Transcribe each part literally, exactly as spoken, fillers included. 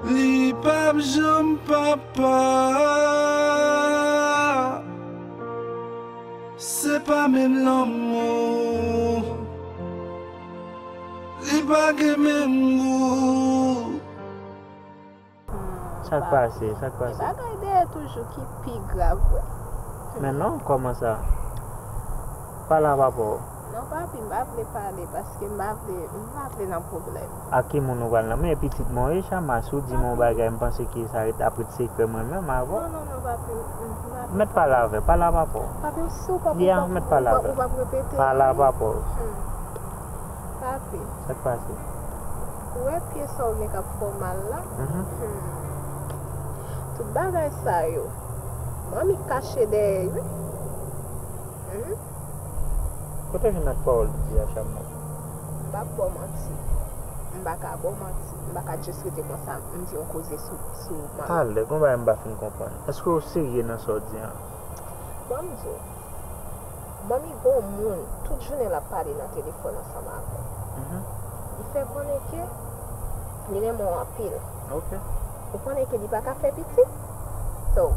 Li p ap janm papa. Se pa menm lanmou. Li pa gen menm gou. Sa k pase? Sa k pase? Gen bagay dèyè toujou ki pi grav, wi. Men non, kòman sa? Pale a papa w. Non, papi, m pa vle pale paske m pa vle, m pa vle nan pwoblèm. Ak ki moun ou pral nan? Men pitit mwen wi, Chama, si w di m yon bagay, m panse ke sa ret, ap ret sekrè mwen menm avè w. Non, non, non, papi, m, m pa vle. Mèt pale avè, pale a papa w. Papi, si w pa, ou p ap, ou p ap repete. Pale a papa w. Papi. Sa k pase? Ou wè pye sa w gen k ap fè w mal la? Tout bagay sa yo, manmi kache dèyè wi. Kote w jwenn ak pawòl ou di a, Chama? M p ap ba w manti. M pa ka ba w manti. M pa ka just rete konsa, m di yon koze sou, sou manmi. Talè, gen yon bagay m pa fin konprann. Èske w serye nan sa w di an? Ban m di w. Manmi gon moun, tout jounen l ap pale nan telefòn ansanm avè w. Li fè konnen ke li renmen w anpil. Ou konnen ke li pa ka fè pitit. So,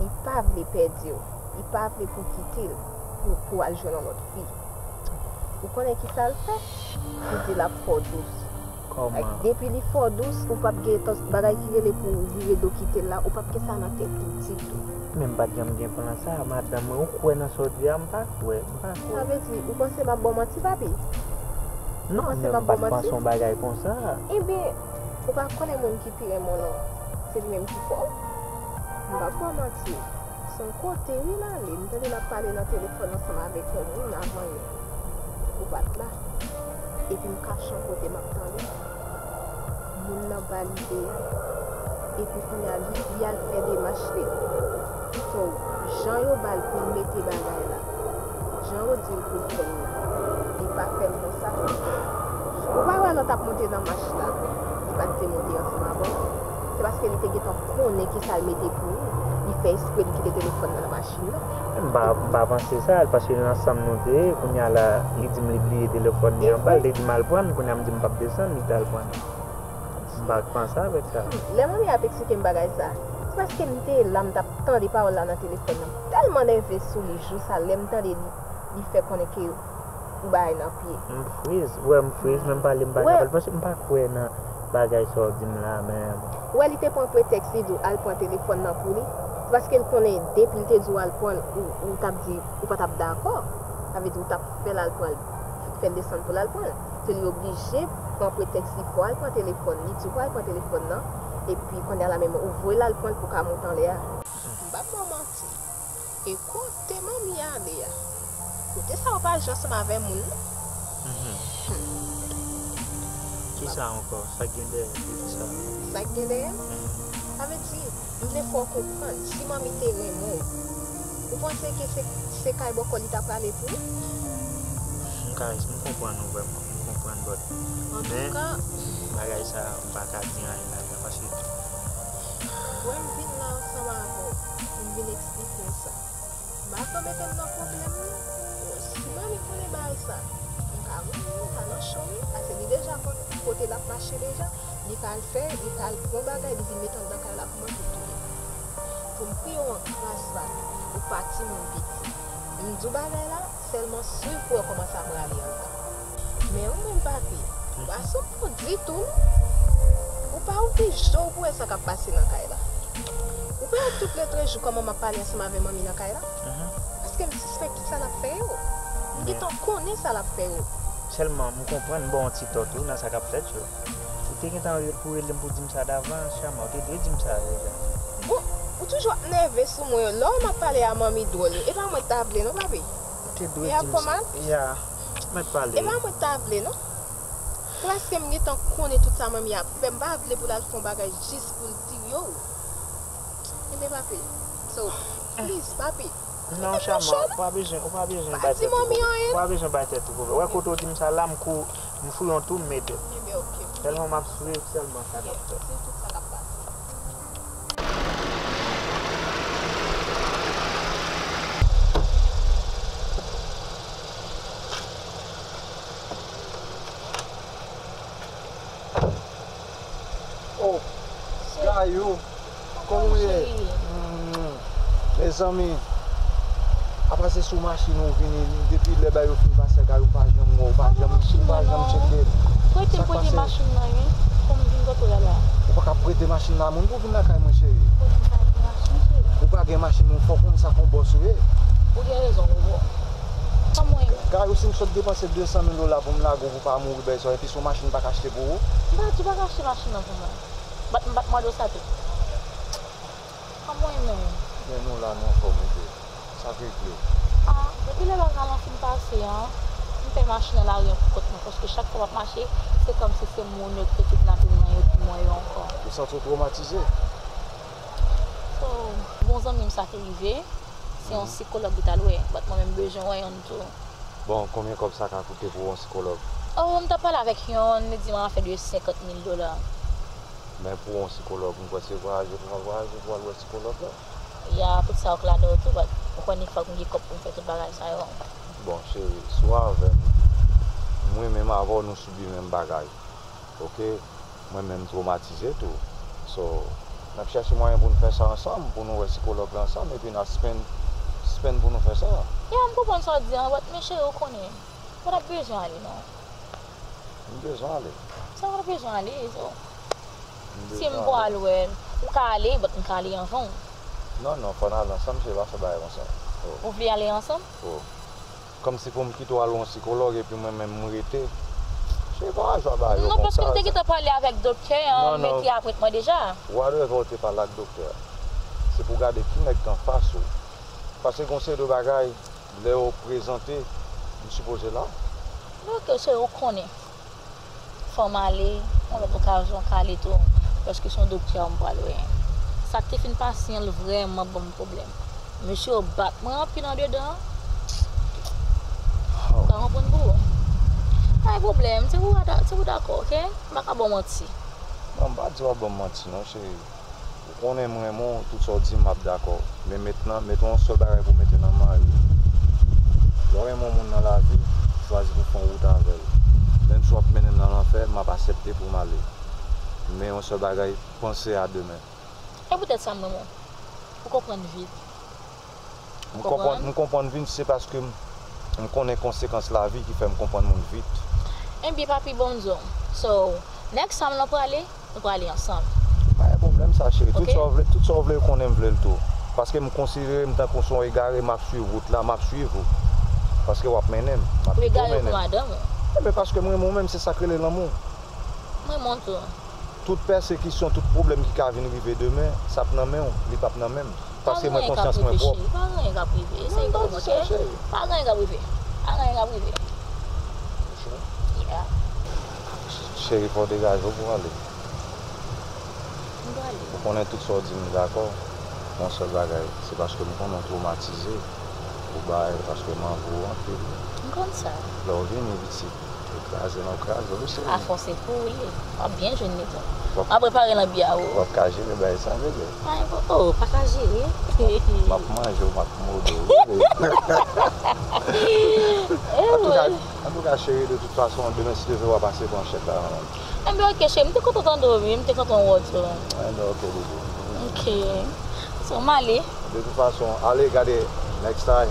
li pa vle pèdi w. Li pa vle pou w kite l pou, pou w al jwenn yon lòt fi. Ou konnen kisa l fè? Li di l ap fè w dous. Kòman? Depi li fè w dous, ou p ap gen tan, bagay ki rele pou w vire do kite l la, ou p ap gen sa nan tèt ou ditou. Men m pa t janm gen plan sa, madanm mwen, ou kwè nan sa w di a? M pa kwè, m pa kwè. Sa vle di, ou panse m ap ba w manti, papi? Non, men m pa t panse yon bagay konsa. Ebyen, ou pa konnen moun ki pi renmen w lan, se li menm ki fè w? M p ap ba w manti. Se yon kote wi l ale, m tande l ap pale nan telefòn ansanm avèk yon moun avan yè. Ou pa t la. Epi m kache yon kote m ap tande. Moun nan ba l ide a. Epi kounye a li, li al fè demach li. So, jan yo ba l pou l mete bagay la, jan yo di l pou l fè l la, li pa fè l konsa. Ou pa wè lè w t ap monte nan mach la, li pa t te monte ansanm avè w? Se paske li te gentan konnen kisa l mete pou ou, li fè espre li kite telefòn nan nan machin nan. M pa, m pa panse sa, paske nan sanm nou te ye, kounye a la, li di m li bliye telefòn li anba, li te di m al pran l, kounye a m di m p ap desann, li t al pran l. M pa panse avèk sa. Lè manmi ap eksplike m bagay sa, se paske m te la, m t ap tande pawòl la nan telefòn nan. M tèlman nève sou li jou sa, lè m tande li, li fè konnen ke yon bagay nan pye. M friz, ou wè m friz, men m pale m pa kapab, paske m pa kwè nan bagay sa w di m la, men. Ou wè li te pran pretèks li di w al pran telefòn nan pou li, se paske l konnen depi l te di w al pran l, ou, ou t ap di, ou pa t ap dakò. Sa vle di ou t ap fè l al pran l, fè l desann pou l al pran l. So li oblije pran pretèks li fè w al pran telefòn, li di w al pran telefòn nan, epi kounye a la menm ou voye l al pran l pou w ka monte anlè a. M p ap ba w manti. E kote manmi ale a? Kote sa yo pa jwe ansanm avè moun non. Kisa ankò? Sa k gen dèyè tout sa? Sa k gen dèyè? Sa vle di, m vle fè w konprann, si manmi te renmen w, ou panse ke se, se kay bòkò li ta prale pou ou? M ka, m konprann ou vrèman, m konprann, but, men, bagay sa, m pa ka di anyen ladan, paske. Wè m vin la ansanm avè w, pou m vin eksplike w sa. M pa vle w mete m nan pwoblèm non. Si manmi konnen bagay sa, m ka mouri, m ka nan cho wi, paske li deja konn kote l ap mache deja, li ka al fè, li ka al pran bagay, li vin mete anndan kay la pou mwen pou touye. Pou m priye w an gras la, ou pa timoun piti. M di w bagay la, sèlman swiv pou wè kòman sa prale anndan. Men ou menm papi, ou pa sou pon ditou non. Ou pa ouvri je w pou wè sa k ap pase nan kay la. Ou pa wè tout lè trè jou kòman m ap pale ansanm avè manmi nan kay la? Paske m sispèk tout sa l ap fè yo. M gentan konnen sa l ap fè yo. Sèlman m konprann, m ba w yon ti tò tou nan sa k ap fèt yo. Ou te gentan re-, pou rele m pou di m sa davan, Chama, ou te dwe di m sa deja. Bon, ou toujou ap nève sou mwen, lè w m ap pale a manmi dwòl yo, e pa mwen t ta vle non, papi. Ou te dwe di m sa. Ya, mèt pale. E pa mwen t ta vle non. Se paske m gentan konnen tout sa manmi ap fè, m pa vle pou l al fè yon bagay jis pou l tiye w. Kenbe papi. So, please, papi. Non, Chama, ou pa bezwen, ou pa bezwen bay tèt ou pwoblèm. Ou pa bezwen bay tèt ou pwoblèm. Wè kote w di m sa la, m kou, m fouye yon tou, m mete l. Tèlman m ap swiv, sèlman sa k ap fèt. Ayou, kòman w ye? Cheri. Hmm, mezanmi, apa se sou machin ou vini, depi lè bagay yo fin pase, Kay, ou pa janm wè, ou pa janm, ou pa janm tcheke. Prete m, prete machin nan, wi, pou m vin kote w la. Ou pa ka prete machin nan moun pou vin lakay mwen, cheri. Ou pa gen machin, cheri. Ou pa gen machin, men fò w konn sa k on bòs ou ye. Ou gen rezon, Bobo. Kòman w ye? Kay, ou si m sot depanse de san mil dola pou m lage w pou w pa mouri, bèl sò, epi se yon machin m pa ka achte pou ou? M pa di w pa ka achte machin nan pou mwen. Bat, m bat mande w sa tou. Kòman w ye menm? Men nou la, nou anfòm, ede. Sa k regle? Ah, depi lè bagay lan fin pase an, m pè machin nan lari an pou kont mwen, paske chak fwa m ap mache, se kòmsi se moun yo ki te kidnape m nan yo ki m wè yo ankò. Ou santi w twomatize? So, bon zanmi m sa te rive, se yon sikològ li t al wè, but mwen menm bezwen wè yonn tou. Bon, konbyen kòb sa ka koute pou yon sikològ? Oh, m t ap pale avèk yonn, li di m afè de senkant mil dola. Men pou yon sikològ, m kwè se vwayaje pou w al vwayaje pou w al wè sikològ la. Ya, tout sa ok ladan yo tou, but ou konnen fòk m gen kòb pou m fè tout bagay sa yo. Bon, cheri, si w avè m, mwen menm avè w, nou sibi menm bagay. Oke? Mwen menm m twomatize tou. So, n ap chèche mwayen pou n fè sa ansanm, pou nou wè sikològ la ansanm, epi n a spend, spend pou nou fè sa. Ya, m konprann sa w di an, but men cheri, ou konnen, ou pa t ap bezwen ale non. M bezwen ale. Sa w bezwen ale, so. Si m pral wè l, ou ka ale, but m ka ale anvan w. Non, non, fò n ale ansanm, cheri, pa fè bagay konsa. Oh. Ou vle ale ansanm? Oh. Kòmsi pou m kite w al wè yon sikològ epi mwen menm m rete. Cheri, pa jwe bagay yo konsa. Non, paske m te gentan pale avèk doktè an, li mete apwentman deja. Whatever w te pale ak doktè a, se pou w gade ki nèg k anfas ou. Paske gen yon seri de bagay, lè yo prezante, m sipoze la. Men oke, cheri, ou konnen. Fò m ale, yon lòt okazyon, m ka ale tou, paske se yon doktè m pral wè. Sa k te fin pase an, l vrèman ban m pwoblèm. Mesye yo bat mwen anpil andedan an. Ou ka konprann pou ou. Pa gen pwoblèm, se pou w da-, se pou w dakò, oke? M pa ka ba w manti. Non, m pa di w ap ban m manti non, cheri. Ou konnen m renmen w, tout sa w di m, m ap dakò. Men mentnan, mete yon sèl bagay pou w mete nan mari w. Lè w renmen yon moun nan lavi, chwazi pou w fè yon wout avè l. Menm si w ap mennen l nan lanfè, m ap aksepte pou m ale. Men yon sèl bagay, panse a demen. E poutèt sa m renmen w. Ou konprann vit. M konprann, m konprann vin, se paske m, m konnen konsekans lavi ki fè m konprann moun vit. Ebyen, papi, bon m di w. So, next time lè w prale, nou prale ansanm. Pa gen pwoblèm sa, cheri. Tout sa w vle, tout sa w vle konnen m vle l tou. Paske m konsidere m tankou se yon egare, m ap swiv wout la, m ap swiv ou. Paske w ap mennen m, m ap kite w mennen m. Ou egare pou madanm ou. Ebyen, paske m renmen w menm, se sa k rele lanmou. M renmen w tou. Tout pèsekisyon, tout pwoblèm ki ka vin rive demen, sa p nan men w, li p ap nan men m. Paske mwen konsyans mwen pwòp. Pa gen anyen k ap rive, cheri. Pa gen anyen k ap rive. Eseye konprann, oke? Pa gen anyen k ap rive. Pa gen anyen k ap rive. Yeah. Cheri, fò w degaje w pou w ale. M prale. Ou konnen tout sa w di m dakò. Yon sèl bagay, se paske m konnen w twomatize. Ou bay paske m anvi w anpil. M konn sa. Lè w vini, pitit. Ou kraze nan kraze, wi, cheri. A fòs se pou ou li ye. W ap byen jwenn li tou. M ap prepare lanbi a ou. W ap ka jere bagay sa, bebe. Pa enpò-, oh, pa ka jere. M ap manje w, m ap mode w, wi, bebe. Antouka, antouka, cheri, de tout fason, demen, si Dye vle, w a pase pran chèk la, manman. Enben, oke, cheri, m te kontan tande w, wi, m te kontan wè w tou. Enben, oke, bebe. Oke. So, m ale. De tout fason, ale gade next time.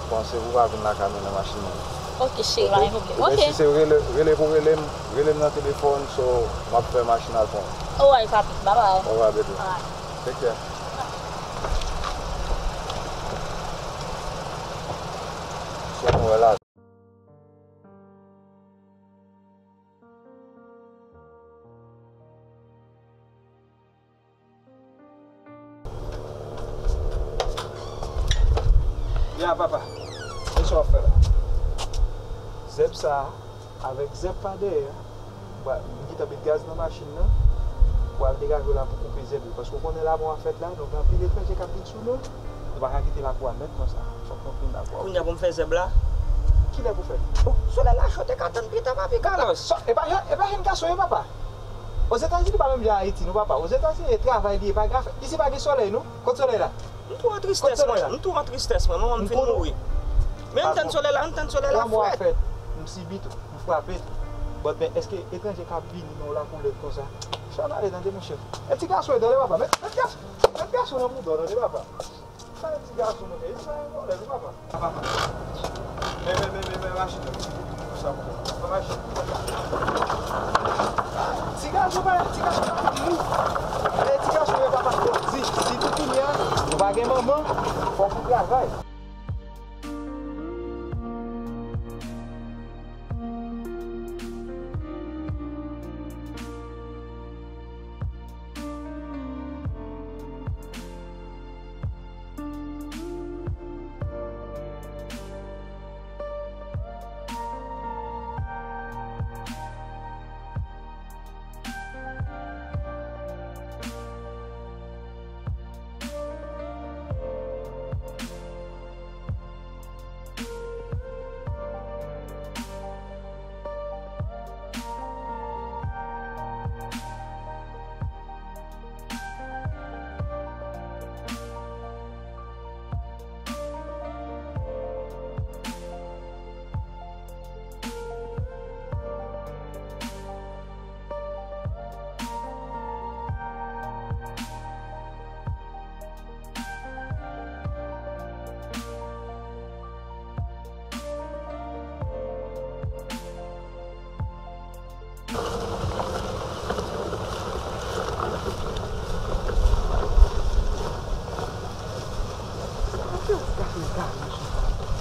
Panse pou w pa vin lakay mwen nan machin nan. Oke, cheri, pa gen pwoblèm. Oke. Oubyen si se rele, rele pou rele m, rele m nan telefòn, so, m ap fè machin al pran w. Alright, papi. Bye bye. Alright, baby. Alright. Take care. So, nou wè la. Ya papa, men sa w ap fè la. Zèb sa a, avèk zèb pa dèyè a, m gentan met gaz nan machin nan, pou al degaje w la pou koupe zèb yo. Paske w konnen lapli ap fèt la, donk gen anpil etranje k ap vin sou nou. Nou pa ka kite lakou a nèt konsa. Fòk nou plen lakou a. Kounye a pou m fè zèb la? Kilè pou fè? Bon, solèy la cho, te ka tann pita, papi, gade. Non, men sa, e pa jèn, e pa jèn gason ye, papa. Ozetazini pa menm jan Ayiti, non, papa. Ozetazini, e travay li ye, pa gen afè. Isi pa gen solèy, non. Kot solèy la? M twò an tristès, mwen. M twò an tristès, mwen. Manman m fin mouri. Men ann tann solèy la, ann tann solèy la frèt. M sibi tou. M frape tou. But men, èske etranje ka vini nan yon lakou lèd konsa? Chan ale, tande, monchè. E ti gason, tande, papa. Met, met gason, met gason nan mouda w, tande, papa. Sa yon ti gason, monchè. E sa yon vòlè, wi, papa. Papa. Men, men, men, men, men, machin nan. Sa, monchè. Papa, machin. Ti gason, pa, ti gason, pa di nou. E ti gason, men, papa, di, di tou kounye a, ou pa gen manman, fòk ou travay.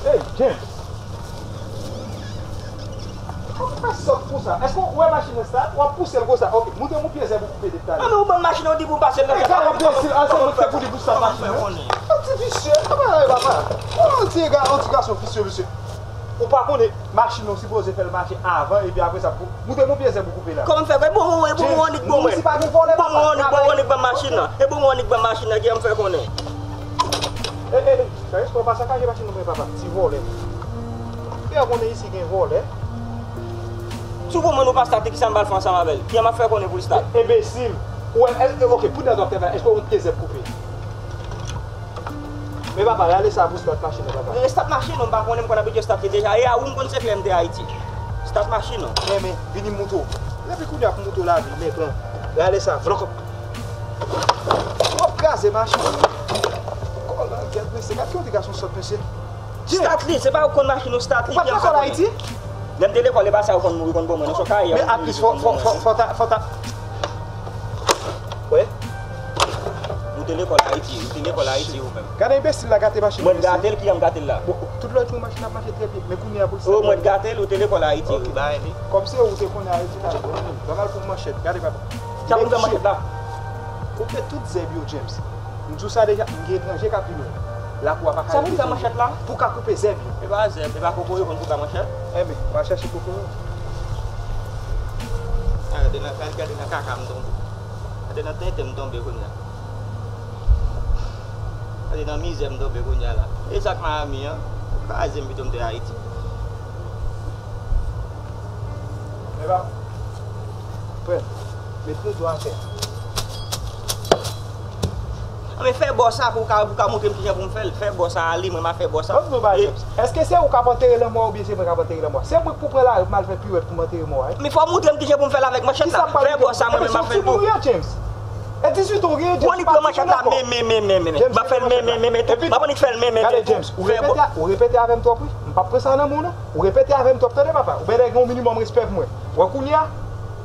Hey, James! Ou fè sòt konsa. Èske w wè machin nan start? W ap pouse l konsa. Ok, montre m yon pye zèb ou koupe depi talè. Mwen, ou ban m machin nan, ou di pou m pase l nan. E ka w ap pase l, a, se mwen ki fè pou li pou start machin nan. Yon ti visye, papa, papa. Yon ti ga-, yon ti gason visye, visye. Ou pa konnen machin nan, ou sipoze fè l mache avan, epi apre sa, pou, montre m yon pye zèb ou koupe la. Kòman m fè? E bon, bon, e bon, bon, annik bon, mwen. Si pa gen vòlè, papa, travay. E bon, bon, annik ban m machin nan. E bon, bon, annik ban m machin nan, ki jan m fè konnen? E, e, e, sa espwa pa sakaje machin nan, papa, ti vòlè. Fè konnen isi gen vòlè. Si w konprann ou pa start, kisa m pral fè ansanm avè l? Ki jan m ap fè konnen pou l start? Enbesil. Ou wè, e, e, ok, poudèt w ap fè, èske w yon pye zèb koupe? Men papa, rale sa pou start machin nan, papa. Rale start machin nan, m pa konnen, m konn abitye start li deja. E a ou m konn se klè m te Ayiti. Start machin nan. Men, men, vini m moutre w. Depi kounye a pou moutre w lavi, men pran. Rale sa, vlòkòp. W ap kraze machin nan. Kòlangèt, mesye, gad ki yon ti gason sòt, mesye. Start li, se pa ou konn machin ou start li. Ou pa t lekòl Ayiti? Lè m te lekòl, e pa sa ou konn mouri konn bon mwen, non, se yon karyè. Men atlis, fò, fò, fò, fò ta, fò ta. Wè? Ou te lekòl Ayiti, ou te lekòl Ayiti ou menm. Gade enbesil la gate machin nan, mesye. Mwen t gate l, ki jan m gate l la? Bon, tout lòt jou machin ap mache trè byen, men kounye a pou l start. Oh, mwen t gate l, ou te lekòl Ayiti, ou bay li. Kòmsi ou te konnen Ayiti ta bon, nòmal pou manchèt, gade papa. Sa pou m fè manchèt la? Koupe tout zèb yo, James. M di w sa deja, m gen etranje k ap vini. Lakou a pa ka rete. Sa pou m fè manchèt la? Pou w ka koupe zèb yo. E pa zèb, e pa kokoye konn koupe a manchèt? Enben, w al chèche kokoye. A, gade nan, gade nan kaka m tonbe. Gade nan tenten m tonbe kounye a. Gade nan mizè m tonbe kounye a la. E sa k Miami an, kraze m pito m te Ayiti. Epa, frè, met nou do atè. Anben fè bò sa pou w ka, pou w ka montre m kijan pou m fè l. Fè bò sa ale, mwen m a fè bò sa. Ban m di w bagay, James. Èske se ou k ap antere lanmò a oubyen se mwen k ap antere lanmò a? Se mwen k pou pran lari pou m al fè piwèt pou m antere mò a, wi. Men fò w montre m kijan pou m fè l avèk manchèt la. Fè bò sa, mwen menm m ap fè l tou. James. E dizuit an w gen, James. Ou annik pran manchèt la, men, men, men, men, men. M ap fè l men, men, men, men tou. M ap annik fè l men, men, men tou. Gade, James, ou repete, ou repete avè m twòp, wi. M p ap pran sa nan men w, non. Ou repete avè m twòp, tande, papa. Ou bezwen gen yon minimòm respè pou mwen. Wè kounye a,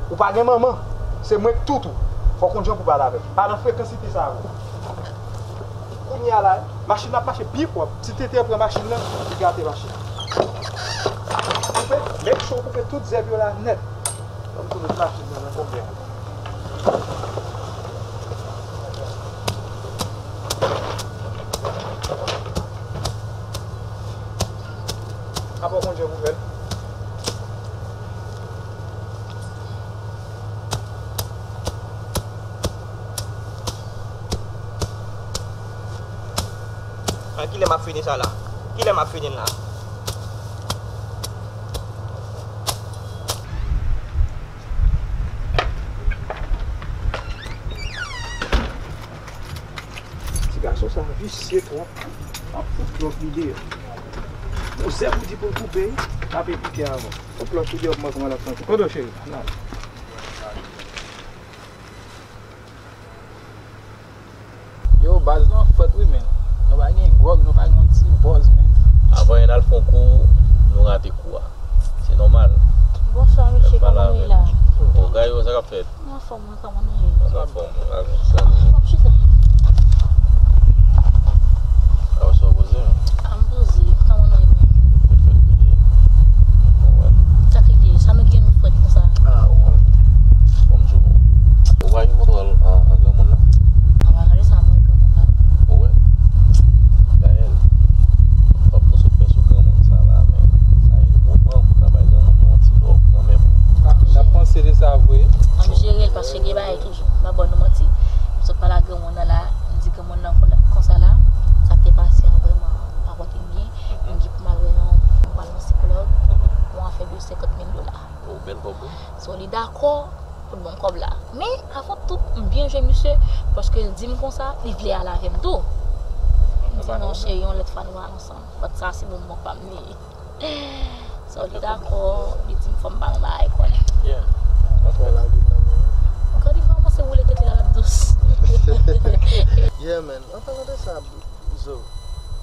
ou pa gen manman. Se mwen k tout ou. Fò w konn jan pou pale avè m. Pa nan frekansite sa avè w. Kounye a la, machin nan ap mache byen pwòp. Ti tenten pran machin nan, li gate machin nan. Koupe, make sure w koupe tout zèb yo la nèt. Ban m tou met machin nan nan konbyen. Apa w konn jan pou fè l? A kilè m ap fini sa la? Kilè m ap fini l la? Ti gason sa visye twòp. Ap fout lòt li deyò. Ou sèl pou di pou l koupe, m ap edike avan. Ou plòch ou di ap mwen kòman l ap santi. Kote w, cheri? Nan. Yo, baz lan frèt wi, men. Nou pa gen gwòg, nou pa gen yon ti bòz, men. Avan n al fè yon kou, nou rate kou a. Se nòmal. Bonswa, mesye, kòman nou ye la? O, Gayo, sa k ap fèt? Mwen anfòm, mwen, kòman nou ye? Mwen anfòm, mwen la, konsa. Anfòm, chita. Sa w poze, men? A, m poze, kòman nou ye, men? Fèt, fèt, fèt. Sa k rive? Sa nou gen nou frèt konsa? A, ou konn. Bon, m di w, ou pa gen kontwòl an, an granmoun nan? An pa gade sa, mwen granmoun nan. Ou wè? Dayè, w ap konn sot fè sou granmoun sa la, men sa e moman pou ta bay granmoun nan yon ti love kanmenm. A, n ap panse de sa vre. An m jere l paske gen bagay toujou. M pa ba nou manti. M sot pale ak granmoun nan la, m di granmoun nan kon-, konsa la, sa k te pase an vrèman pa pote m byen. M gen pou m al wè yon, yon pral yon sikològ, yon afè de senkant mil dola. O, bèl kòb wi. So, li dakò pou l ban m kòb la. Men, avan tout, m byen jwe misye, paske l di m konsa, li vle al avè m tou. M di, non, cheri, yon lòt fwa nou al ansanm. But sa, se moman pa m li ye. So, li dakò, li di m fò m ba l yon bagay konnen. Yeah. Dakò. Ou gade kòman se woule tèt li la, l ap dous. Yeah, man. An palan de sa, Zo.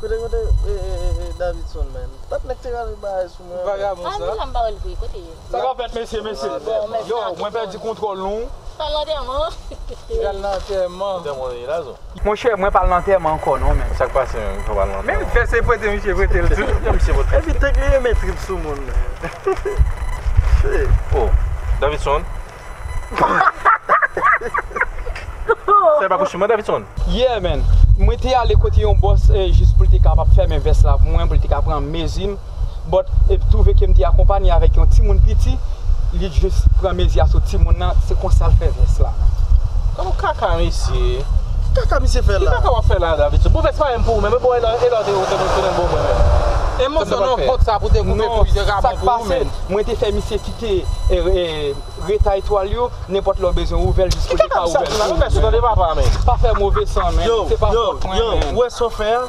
Kote, kote, e, e, e, e, Davidson, man? Patnè k te rale bagay sou mwen. Vagabon sa. Ann la, m pa wè l vre. Kote ye? Sa k ap fèt, mesye, mesye? Bon, men yo, sa mwen pèdi kontwòl nou. Pral lantèman. Pral lantèman. Lantèman, li la, Zo. Monchè, mwen pa al lantèman ankò non, men. Sa k pase, menm? Ou pa al lantèman? Men vès se prete, misye prete l tou. Misye prete. Epi tank li renmen trip sou moun, men. Shit. Oh, Davidson. Sa e pa kouchiman, Davidson? Yeah, man. Mwen te ale kote yon bòs, eh, jis pou l te kapab fèmen vès la pou mwen, pou l te ka pran mezi m. But, eh, twouve ke m te akonpanye avèk yon timoun piti, li jis pran mezi a sou timoun nan, se konsa l fè vès la. Kòman kaka, mesye? Kaka misye fè la? Ki kaka w ap fè la, Davidson? Bon, vès pa menm pou ou menm, e bon, e lè, e lè w te, w te, w te nan bon mwen menm. E mòso nan vant sa pou te koupe pou li te ka bon pou ou menm. Non, sa k pase, mwen te fè misye kite, eh, eh, retay twal yo, nenpòt lè w bezwen ouvè l jis pou l te ka ouvè l pou ou, man. Pa fè move san, man. Se pa fòt mwen, man. Yo, yo, yo, ou wè sa w fè a?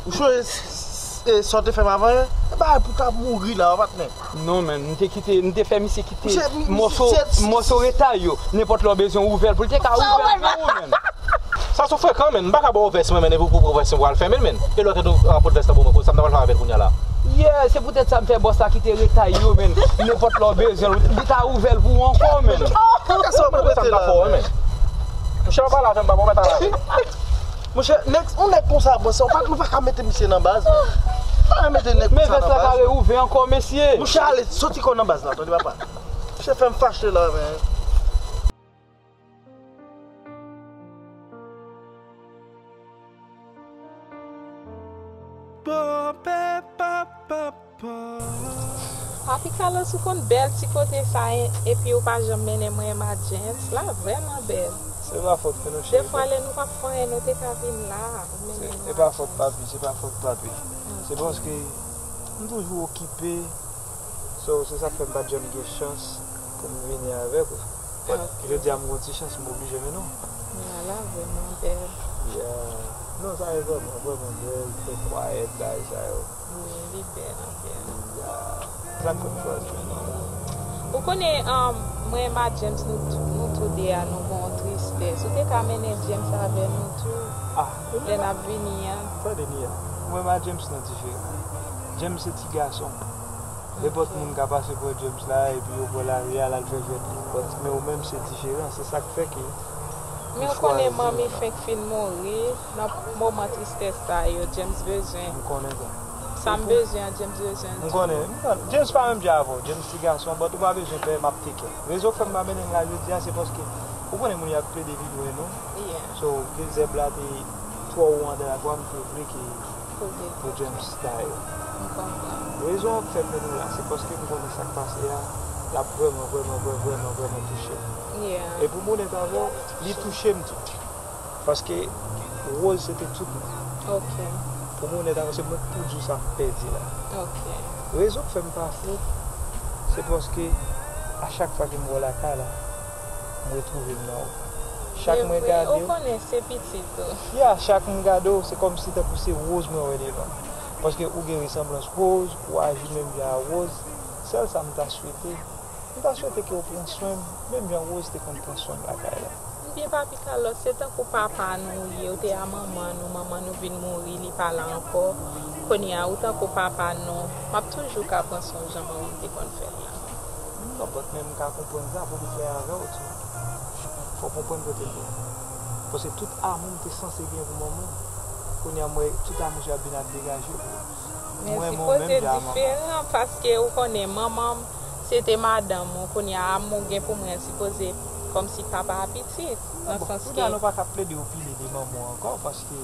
Ou sonje s-, s-, e, sa w te fè m avan yè? E bagay pou w ta mouri la, patnè. Non, man, m te kite, m te fè misye kite mòso, mòso retay yo. Nenpòt lè w bezwen ouvè l pou l te ka ouvè l pou ou, man. Sa sou frekan, men. M pa ka ba w vès mwen, men, epi w pran vès mwen pou w al fèmen l, men. E lè w te dwe ranpòt vès la pou mwen, konn sa m ta pral fè avè l kounye a la. Yeah, se poutèt sa m fè bòs la kite retay yo, men. Nenpòt lè w bezwen l, li ta ouvè l pou ou ankò, men. Kaka sa w ap repete la, men. Monchè, pa pale avè m, pa pwomèt anyen. Monchè, nèg, yon nèg konsa, bòs, ou pa, nou pa ka mete misye nan baz, men. Pa ka mete nèg konsa nan baz. Men vès la ka reouvè ankò, mesye. Monchè, ale, soti kò w nan baz la, tande papa. Monchè, fè m fache la, men. Papi Carlos, ou konn bèl ti kote sa, epi ou pa janm mennen mwen Emma James. La vrèman bèl. Se pa fòt mwen non, cheri. Defwa, lè nou p ap fè anyen, nou te ka vin la, ou mennen nou. Se pa fòt papi, se pa fòt papi. Se paske m toujou okipe. So, se sa k fè m pa t janm gen chans pou m vini avèk ou. But jodi a m gen yon ti chans, m oblije mennen w. Ala vrèman bèl. Yeah. Non, sa yo vrèman, vrèman bèl, trè kwayèt, bagay sa yo. Wi, li bèl anpil. Yeah. Sa k fè m chwazi mennen w. Ou konnen, um, mwen Emma James, nou t-, nou tou de a, nou gen yon tristès. Ou te ka mennen James avè nou tou, ah, lè n ap vini an. Tande, Nia. Mwen Emma James nan diferan. James se ti gason. Nenpòt moun ka pase bò James la, epi yo pran lari a, l al fè jwèt li. But, men ou menm, se diferan. Se sa k fè ke ou chwazi. Men ou konnen manmi fenk fin mouri, nan moman tristès sa yo, James bezwen. M konnen sa. Sa m bezwen an, James bezwen tou. M konnen, m konnen. James pa menm jan avè w. James ti gason, but ou pa bezwen pè, m ap take care. Rezon k fè m pa mennen l la jodi a, se paske ou konnen moun yo ap plede vin wè nou. Yeah. So, ke zèb la te twò wo andan lakwa, m te vle ke pou James ta yo. M konprann. Rezon an k fè m mennen w la, se paske m konnen sa k pase a, l ap vrèman, vrèman, vrè-, vrèman, vrèman touche m. Yeah. E pou m onèt avè w, li touche m tou. Paske Rose se te tout mwen. Ok. Pou m onèt avè w, se mwen k pou di w sa m pèdi la. Ok. Rezon k fè m pa fou, se paske a chak fwa ke m wè w lakay la, m retwouve m nan ou. Chak mwen gade w. Ou konnen se pitit ou. Ya, chak m gade w, se kòmsi tankou se Rose mwen wè devan m. Paske ou gen resanblans Rose, ou aji menm jan a Rose. Sèl sa m ta swete, m ta swete ke w pran swen m, menm jan Rose te konn pran swen m lakay la. Ebyen, Papi Carlos, se tankou papa nou ou ye, ou te a manman nou, manman nou vin mouri, li pa la ankò. Kounye a, ou tankou papa nou, m ap toujou ka pran swen w jan manman m te konn fè l la. Non, but men m ka konprann sa, pou m fè avè w tou. Fò w konprann kote m ye. Paske tout amou m te sanse gen pou manman m, kounye a m wè tout amou sa ap vin ap degaje pou mwen. Mwen, mwen menm, jan a manman. Men sipoze diferan, paske ou konnen manman m, se te madanm ou, kounye a amou gen pou mwen sipoze kòmsi papa a pitit, nan sans ke. Kounye a nou pa ka plede opine de manman w ankò, paske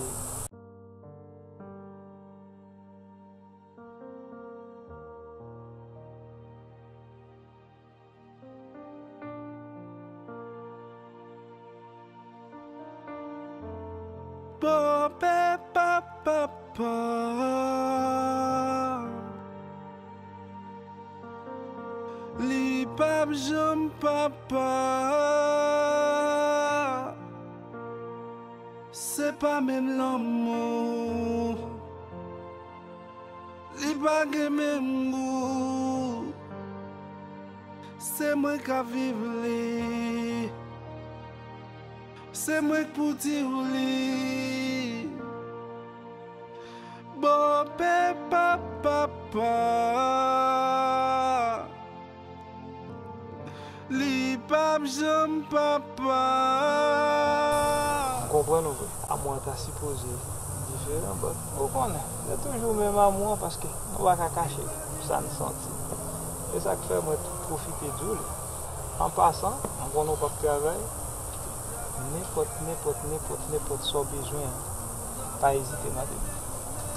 Bòpè pa papa. Li p ap janm papa. Se pa menm lanmou. Li pa gen menm gou. Se mwen k ap viv li. Se mwen k pou di w li. Bòpè pa papa. Li p ap janm papa. M konprann ou vre. Amou an ta sipoze diferan, but ou konnen, se toujou menm amou an, paske nou pa ka kache sa n santi. E sa k fè mwen tou pwofite di w li. An pasan, m konnen w p ap travay, nenpòt, nenpòt, nenpòt, nenpòt sa w bezwen an, pa ezite mande m.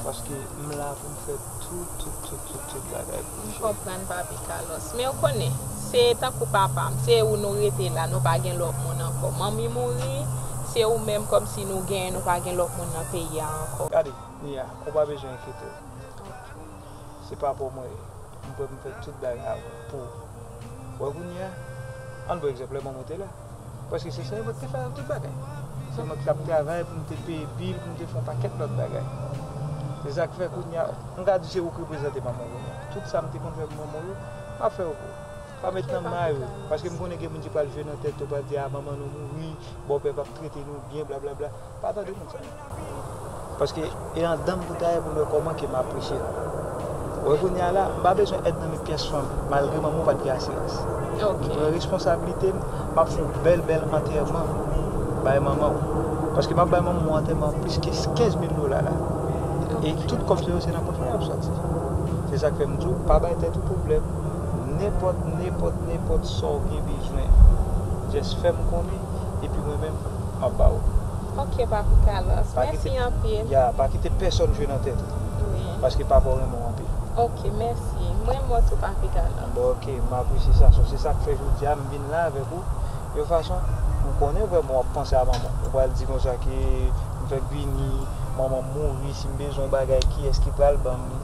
Paske m la pou m fè tout, tout, tout, tout, tout bagay pou ou, cheri. M konprann, Papi Carlos. Men ou konnen, se tankou papa m, se ou nou rete la, nou pa gen lòt moun ankò. Manmi mouri, se ou menm kòmsi nou genyen, nou pa gen lòt moun nan peyi a ankò. Gade, Nia, ou pa bezwen enkyete w. Se papa w mwen ye. M prè pou m fè tout bagay pou ou. Wè kounye a, ann pran egzanp lè manman w te la. Paske se sèl mwen ki te fè tout bagay. Se mwen ki t ap travay pou m te peye bil, pou m te fè yon pakèt lòt bagay. Se sa k fè kounye a, m ka di se ou ki reprezante manman w kounye a. Tout sa m te konn fè pou manman w yo, m ap fè yo pou ou. Pa met nan may ou, paske m konnen gen moun ki pral jwe nan tèt yo, pral di, a, manman nou mouri, bòpè p ap trete nou byen, blablabla. Pa tande moun sa yo. Paske e anndan m pou ta ye pou m wè kòman ke m apresye l. Ou wè kounye a la, m pa bezwen èd nan men pyès fanm, malgre manman w pa t gen asirans. Ok. M pran responsablite m, m ap fè yon bèl, bèl antèman bay manman w. Paske m ap bay manman w antèman plis ke kenz mil dola la. E tout kòb sa yo, se nan pòch mwen y ap sòti. Se sa k fè m di w, pa bay tèt ou pwoblèm. Nenpòt, nenpòt, nenpòt sa w gen bezwen, just fè m konnen, epi mwen menm, m ap ba ou. Ok, Papi Carlos. Mèsi anpil. Ya, pa kite pèsonn jwe nan tèt ou. Wi. Paske papa w renmen w anpil. Ok, mèsi. Mwen renmen w tou, Papi Carlos. Bon, ok, m apresye sa. So, se sa k fè jodi a m vin la avèk ou. Yon fason, m konnen vrèman w ap panse a manman w. Ou pral di konsa ke m fèk vini, manman m mouri, si m bezwen yon bagay, kiyès ki pral ban m li?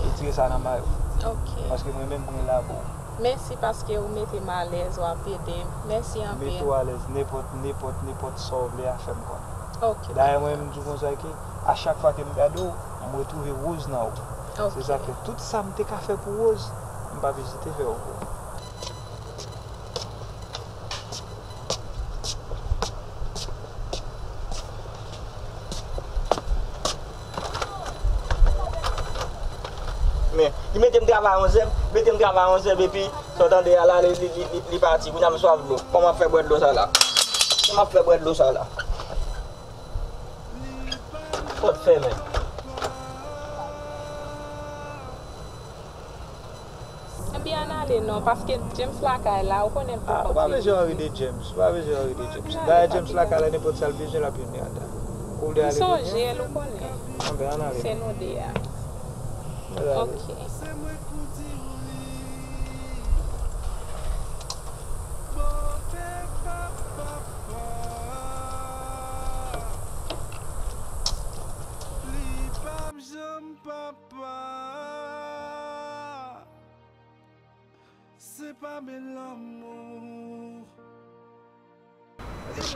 Retire sa nan may ou. Ok. Paske mwen menm, mwen la pou ou. Mèsi paske ou mete m alèz, w ap ede m. Mèsi anpil. Mete w alèz, nenpòt, nenpòt, nenpòt sa w vle a, fè m konnen. Ok, Dayè, mwen menm, m di w konsa ke a chak fwa ke m gade w, m retwouve Rose nan ou. Ok. Se sa k fè tout sa m te ka fè pou Rose, m p ap ezite fè yo pou ou. Men, li mete m travay yon zèb, mete m travay yon zèb, epi, sa w tande a la, li, li, li, li, li pati. Kounye a m swaf dlo. Kòman m ap fè bwè dlo sa la? Kòman m ap fè bwè dlo sa la? Pòt fèmen. Ebyen, ann ale non, paske James lakay la, ou konnen l poko vini. Ah, ou pa bezwen anri de James, ou pa bezwen anri de James. Dayè, James lakay la, nenpòt sa l bezwen, l ap jwenn li anndan. Ou vle ale kounye a? M sonje l, ou konnen. Anben, ann ale. Se nou de a. Ann ale. Ok. Li p ap janm papa. Se pa bèl lanmou.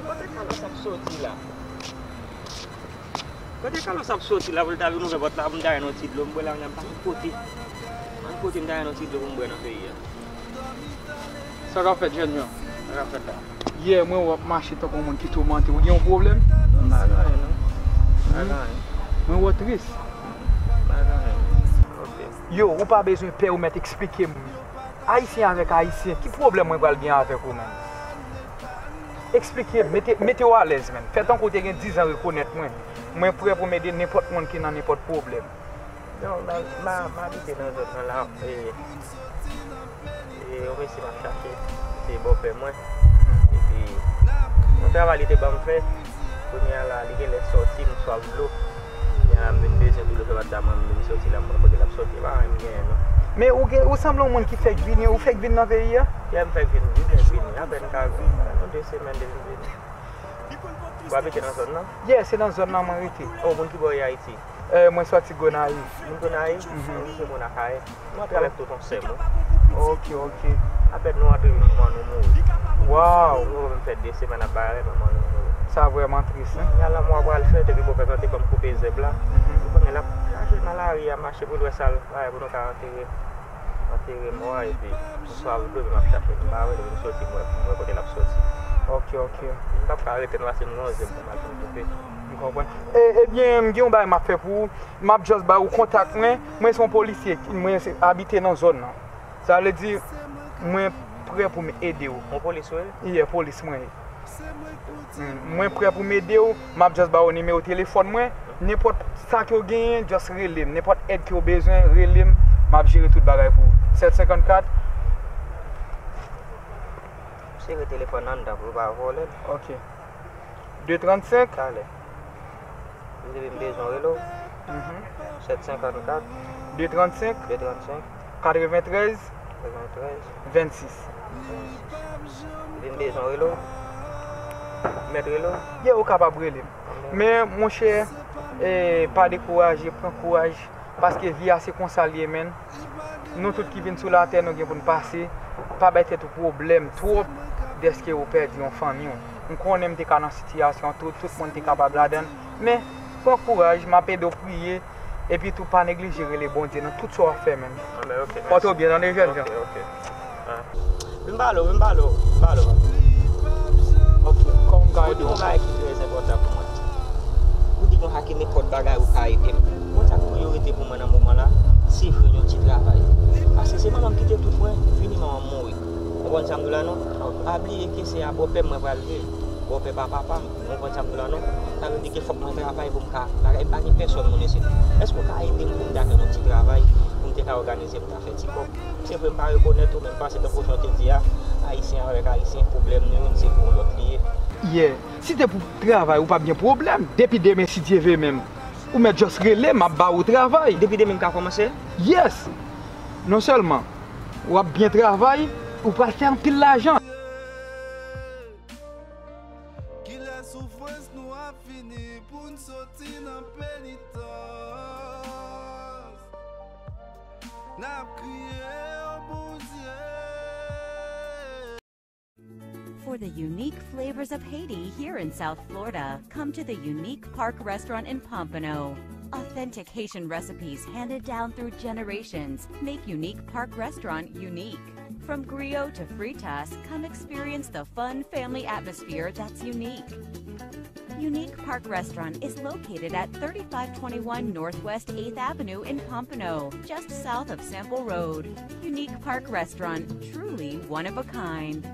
Kote Carlos ap soti la? Kote Carlos ap soti la pou l ta vin ouvè pòt la pou m ta jwenn yon ti dlo m bwè la, m pa gen kote. Ann kote m ta jwenn yon ti dlo pou m bwè nan peyi a. Sa k ap fèt, jèn jan? Sa k ap fèt la? Yè, mwen wè w ap mache tankou yon moun ki toumante. Ou gen yon pwoblèm? M pa gen anyen, non. M pa gen anyen. Mwen wè w tris. M pa gen anyen. Ok. Yo, ou pa bezwen pè, ou mèt eksplike m. Ayisyen avèk Ayisyen, ki pwoblèm mwen pral gen avèk ou menm? Eksplike m, mete, mete w alèz, menm. Fè tankou w te gen dizan rekonèt mwen. Mwen prè pou m ede nenpòt moun ki nan nenpòt pwoblèm. Non, m a, m a, m abite nan zòn nan la, e, e yon mesye m ap chache, se bòpè mwen. Epi, yon travay li te ban m fè, kounye a la, li genlè sòti, m swaf dlo. Kounye a la, m vin bezwen dlo, se pa ta mwen, m vin sòti la, m pa kote l ap sòti, pa anyen m genyen, non. Men ou gen, ou sanble yon moun ki fèk vini, ou fèk vin nan peyi a? Yè, m fèk vin, m fèk vini, apèn ka gen, yon de semèn depi m vini. Ou abite nan zòn nan? Yè, se nan zòn nan mwen rete. Oh, moun ki bò e Ayiti? Eh, mwen sòti Gonayiv. Moun Gonayiv? Mhm. Mwen se moun Akayè. Nou antre avèk tout yon sè m wi. Ok, ok. Apèn nou antre, manman nou mouri. Waw! Nou menm fè de semèn ap bagay, manman nou mouri. Sa vrèman tris, en? Yè, lanmò a pral fèt, epi bòpè m nan te ban m koupe zèb la. Mhm. Ou konnen l ap chache nan lari a, mache pou l wè sa l, bagay pou nou ka antere. Antere mò a, epi m swaf dlo, epi m ap chache, m pa wè l, m soti, m wè, m wè kote l ap soti. Ok, ok. M p ap ka rete non, paske m gen yon zèb pou m al vin koupe. M konprann. E, ebyen, m gen yon bagay m ap fè pou ou. M ap just ba ou kontak mwen. Mwen se yon polisye, mwen se abite nan zòn nan. Sa vle di, mwen prè pou m ede w. Yon polis ou ye? Yeah, polis mwen ye. Mm, mwen prè pou m ede w, m ap just ba w nimewo telefòn mwen. Nenpòt sa ke w genyen, just rele m. Nenpòt èd ke w bezwen, rele m. M ap jere tout bagay pou ou. Sèt senkannkat. Sere telefòn nan anndan pou yo pa vòlè l. Ok. De trannsenk. Talè. Depi m bezwen rele w. Mhm. Sèt senkannkat. De trannsenk. De trannsenk. Katreventrèz. Katreventrèz. Vennsis. Vennsis. Depi m bezwen rele w. M mèt rele w. Yeah, ou kapab rele m. Men, monchè, eh, pa dekouraje, pran kouraj. Paske vi a se konsa l ye, menn. Nou tout ki vin sou latè, nou gen pou n pase. Pa bay tèt ou pwoblèm twòp dèske ou pèdi yon fanmi w. M konnen m te ka nan sitiyasyon an tou, tout moun te kapab ladan l. Men, pran kouraj, m ap ede w priye, epi tou pa neglije rele Bondye nan tout sa w ap fè, menn. Anben, ok, mèsi. Pòte w byen, tande, jèn jan. Ok, ok. Ah. Vin pale w, vin pale w, vin pale w. Ok. Kòman m ka ede w? Ou di yon bagay ki trè enpòtan pou mwen. Ou di konsa ke nenpòt bagay ou ka ede m. Bon, sa k priyorite pou mwen nan moman la, se jwenn yon ti travay. Paske se manman m kite tout mwen, vini manman m mouri. Ou konprann sa m di w la non? Ou pa bliye ke se a bòpè m mwen pral viv. Bòpè pa papa m. Ou konprann sa m di w la non? Sa vle di ke fòk mwen travay pou m ka bagay, pa gen pèsòn moun isit. Èske w ka ede m pou m ta jwenn yon ti travay, pou m te ka òganize m ta fè ti kòb? Se vre m pa rekonèt ou, men m panse tankou jan w te di a, Ayisyen avèk Ayisyen, pwoblèm nou youn se pou yon lòt li ye. Yeah. Si te pou travay, ou p ap gen pwoblèm. Depi demen, si Dye vle menm, ou mèt just rele m, m ap ba ou travay. Depi demen m ka kòmanse? Yes. Non sèlman w ap byen travay, ou pral fè anpil lajan. Kilè soufrans nou ap fini pou n soti nan penitans? N ap kriye, o Bondye. For the unique flavors of Haiti here in South Florida, come to the Unique Park Restaurant in Pompano. Authentic Haitian recipes handed down through generations make Unique Park Restaurant unique. From griot to fritas, come experience the fun family atmosphere that's unique. Unique Park Restaurant is located at thirty-five twenty-one Northwest eighth Avenue in Pompano, just south of Sample Road. Unique Park Restaurant, truly one of a kind.